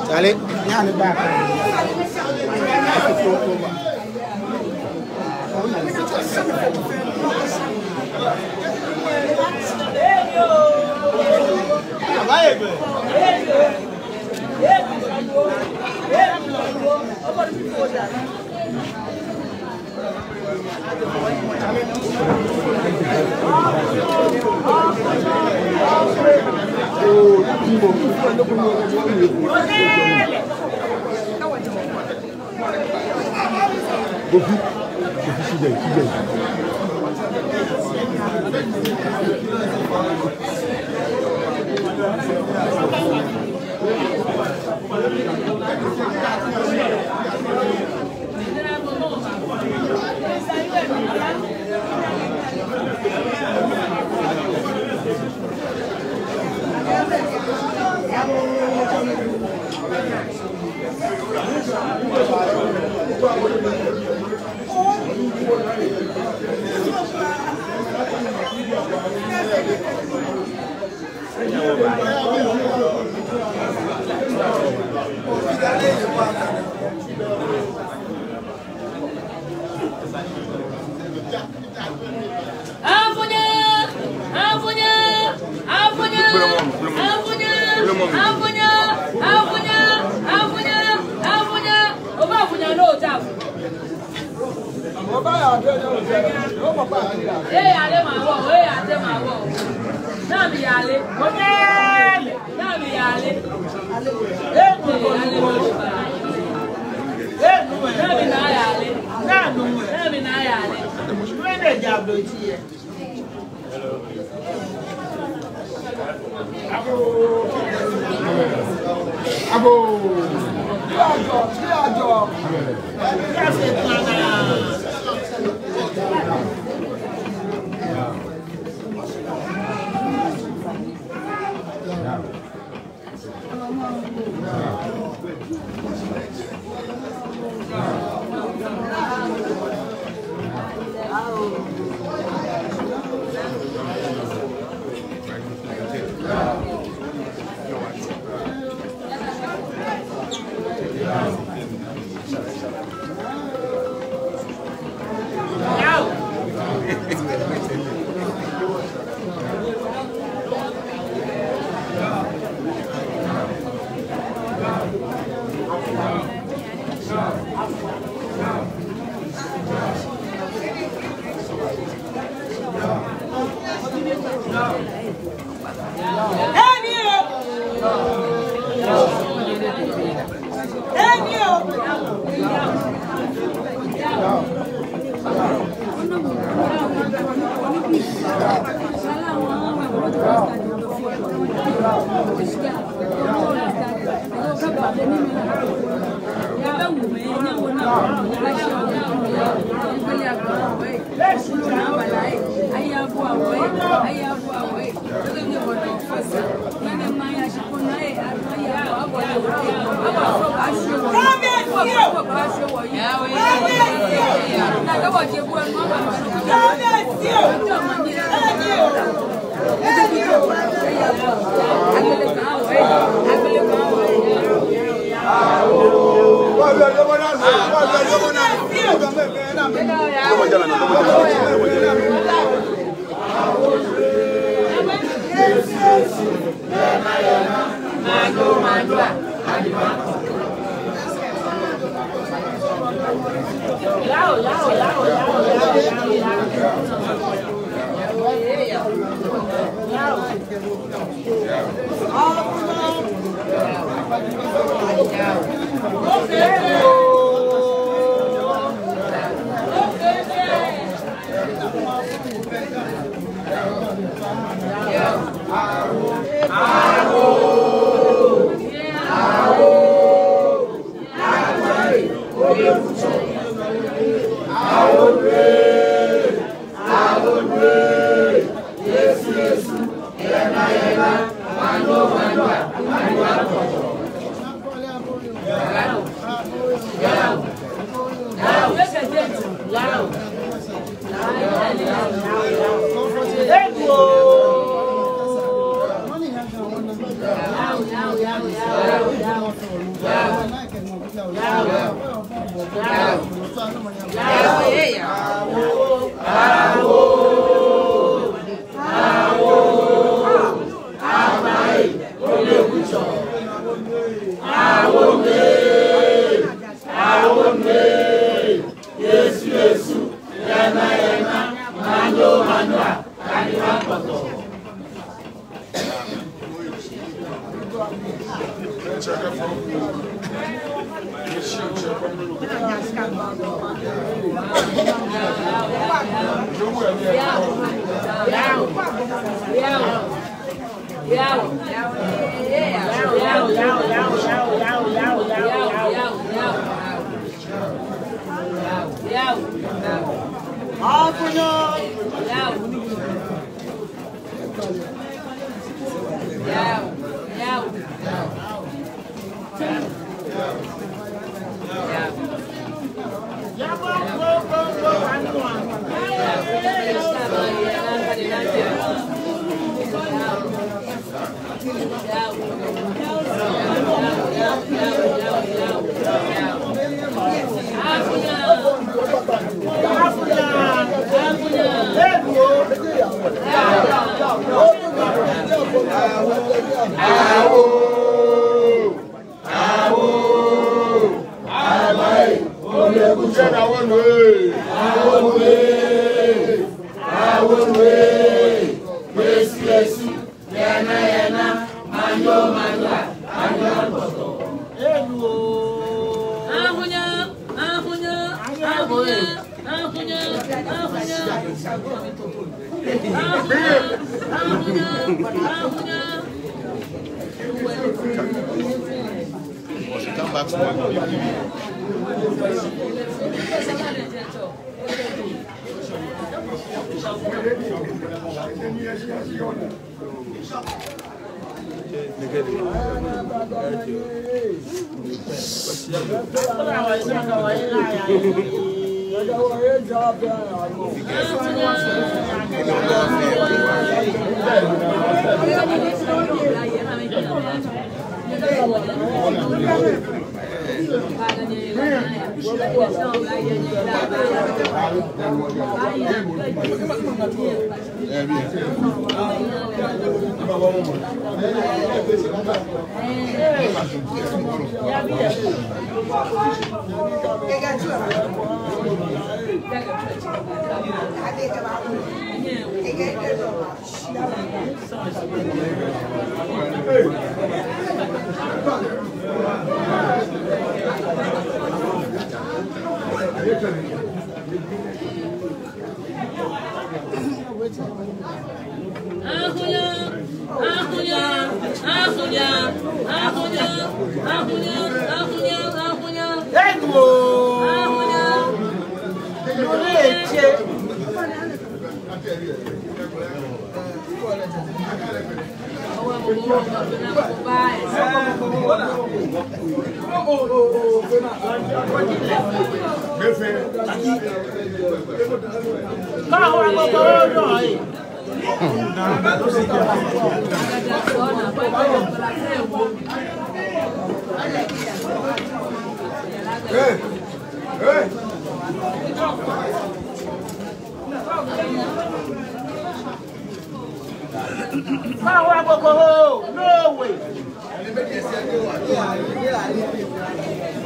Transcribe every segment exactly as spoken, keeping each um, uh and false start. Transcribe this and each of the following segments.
Charlie, yani ba. Go fit. Go fit, sit there, sit there. Avunya! Avunya! Avunya! Avunya! Avunya! Obaavunya nɔ otafu. Eyale maŋ wɔ, eyate maŋ wɔ. Naa miyale. Naa miyale. Eyale. Naa minaa yale. Naa minaa yale. Agoo! Agoo! Bí ajɔ, bí ajɔ.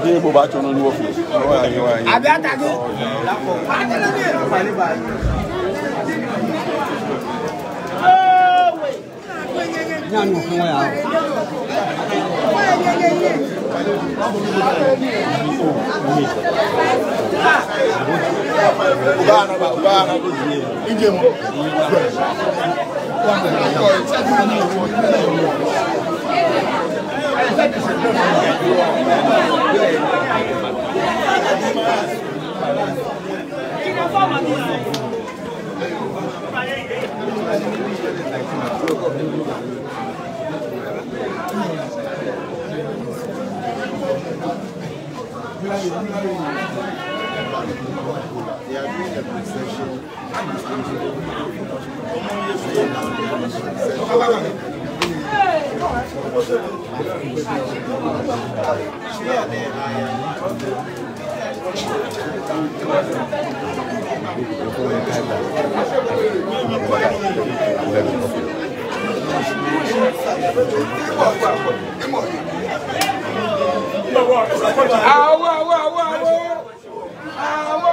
Jeee bo obaatsu nɔ ni wɔfee. Abi atake. Awo, awo, awo, awo. Awo.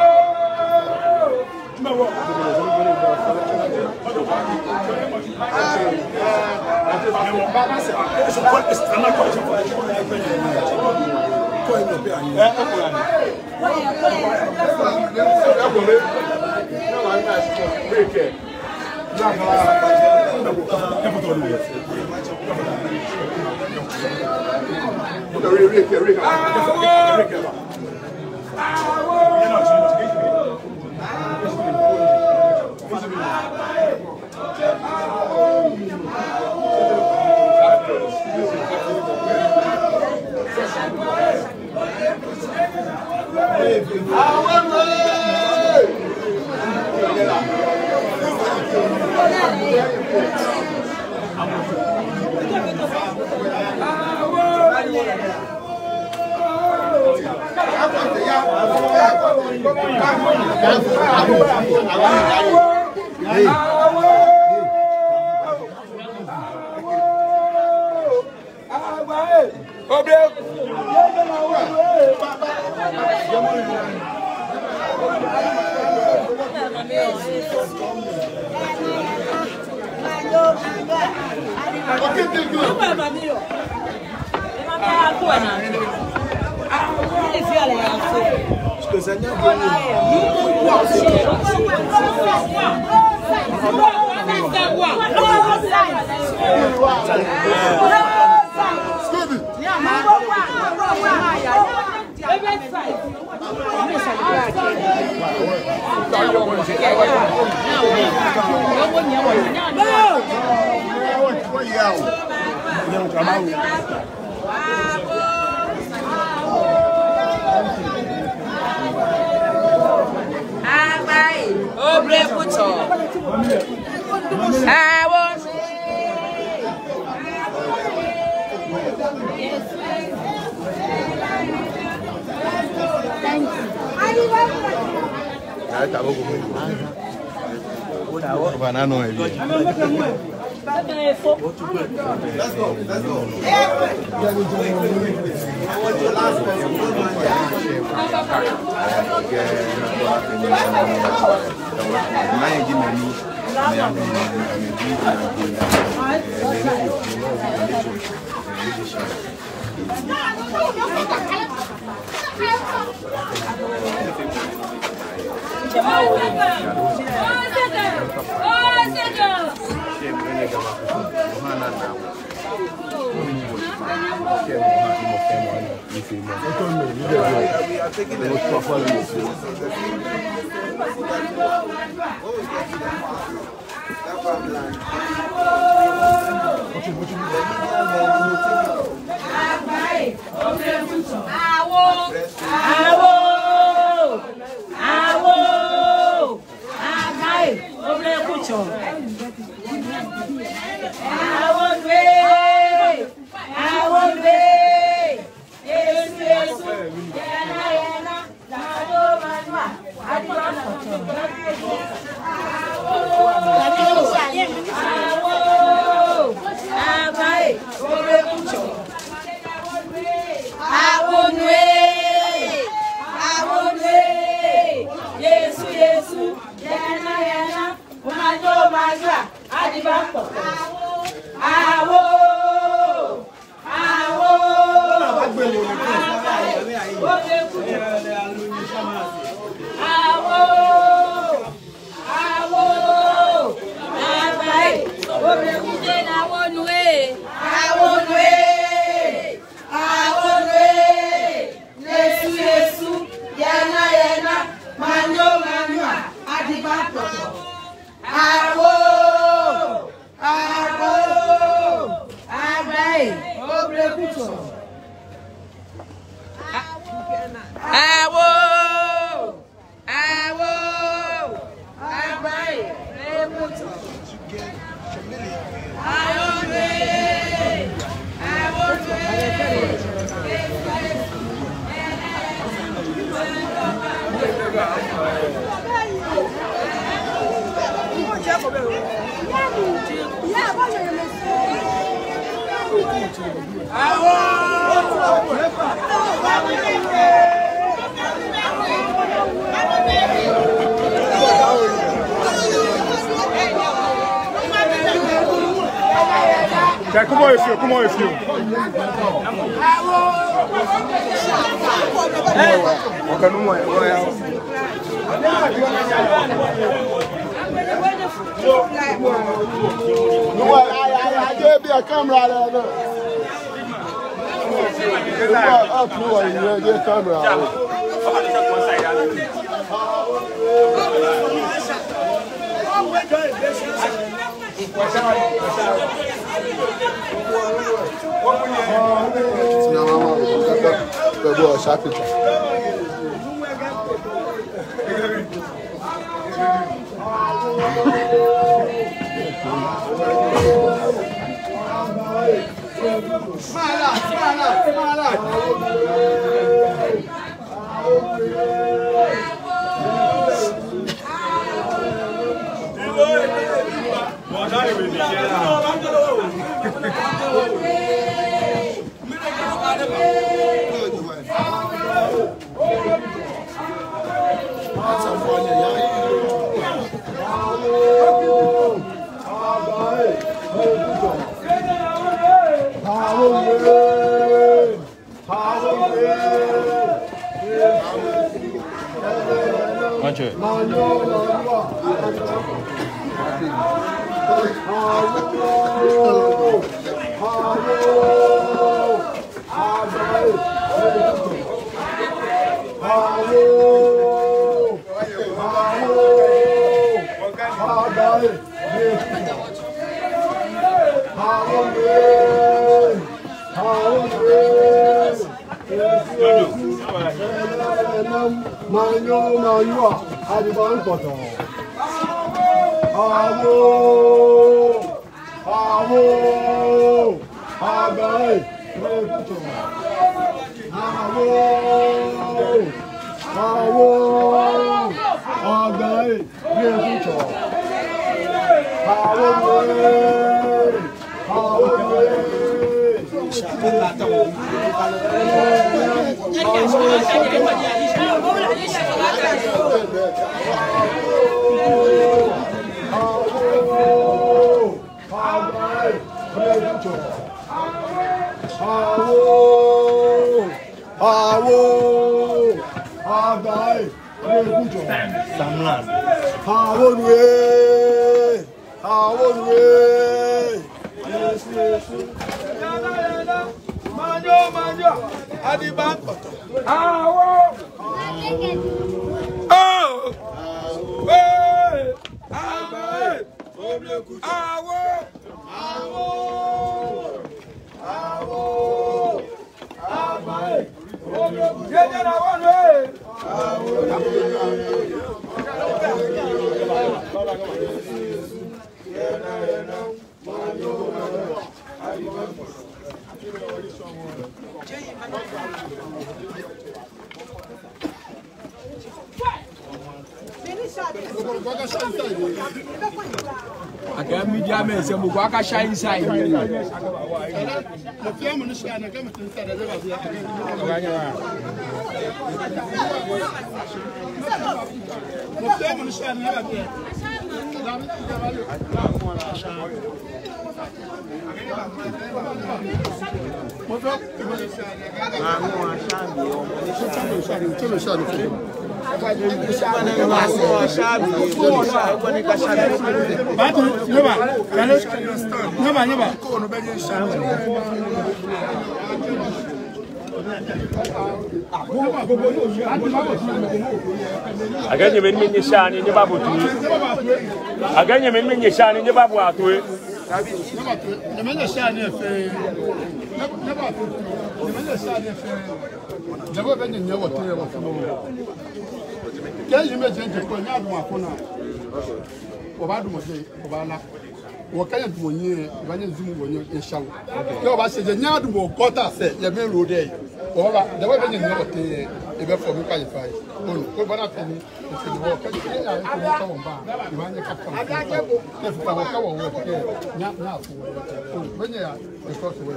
Awo. Awo! Awo! Awo! Agai, obrekutsho. Awo nue! Awo nue! Yesu, Yesu, yɛ naa, yɛ naa, mado, mado, adiba. Awo, agai, obrekutsho. Awo nue, awo nue, Yesu, Yesu, yɛ naa, yɛ naa, mado, mado, adiba. Awo. Awo! Awo! Awo! Awo! Awo nue! Awo nue! Awo nue! Yesu, Yesu, yɛ naa, yɛ naa, manyo, manyo, adiba kpɔtɔ. Awo! Awo! Agai, obrekutsho. Awo! Awo! Agai, obrekutsho. Awo! Awo! Come on, if you, come on, if you. Nuwa, a, a, a, a, a, camera lɛ nɔ. Nuwa, a, nuwa, a, a, camera. Manyo, manyo, adiba kpɔtɔ. Awo, awo, agai, awo, awo, agai. Onu ee, awo onu ee. Yesu, Yesu. Yana, yana. Manyo, manyo. Adiba kpoto. Awo. Oh. Ee. Awo. Awo. Awo. Awo. Akɛ media men sɛɛ mɔ ko akasha inside. Akɛ nyɛmɛi ni nyɛshaa nii, nyɛbabo toi. Akɛ nyɛmɛi ni nyɛshaa nii, nyɛbabo toi. Nyɛmɛi ni nyɛshaa nii fɛɛ. Nyɛbabo toi. Nyɛmɛi ni nyɛshaa nii fɛɛ. Nyɛbabo toi, nyɛbabo toi. Kɛ yimɛ jɛŋ jɛ ko, nyɛdamɔ ko naa. Obaadamɔ jɛ, obaana. Wɔkɛ nyɛ damɔ nyɛ, obaanyɛ ozumu wɔ nyɛ, nyɛsha wɔ. Kɛ obaashɛ jɛi, nyɛdamɔ gɔta sɛɛ, yɛ main road lɛ. Obaaba, dawɛ bɛ nyɛ nyɛ wɔtee, ebɛ fɔ mi kpa yɛ fai. Onu, ko bana fini, fini wɔ, kɛ nyɛ ya, ko ni ka wɔn ba, obaanyɛ ka fa. Kɛ fa wɔ, ka wɔ wɔ, kɛ, nya, nya fɔ wɔ. Onu, bɛ nyɛ ya, because wɔ,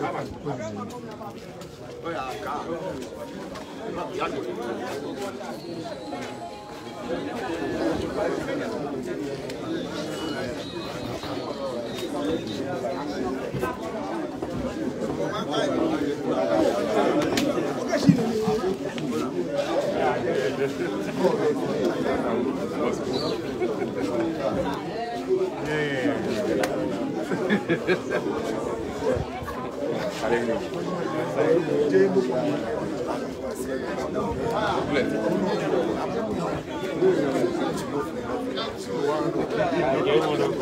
onu.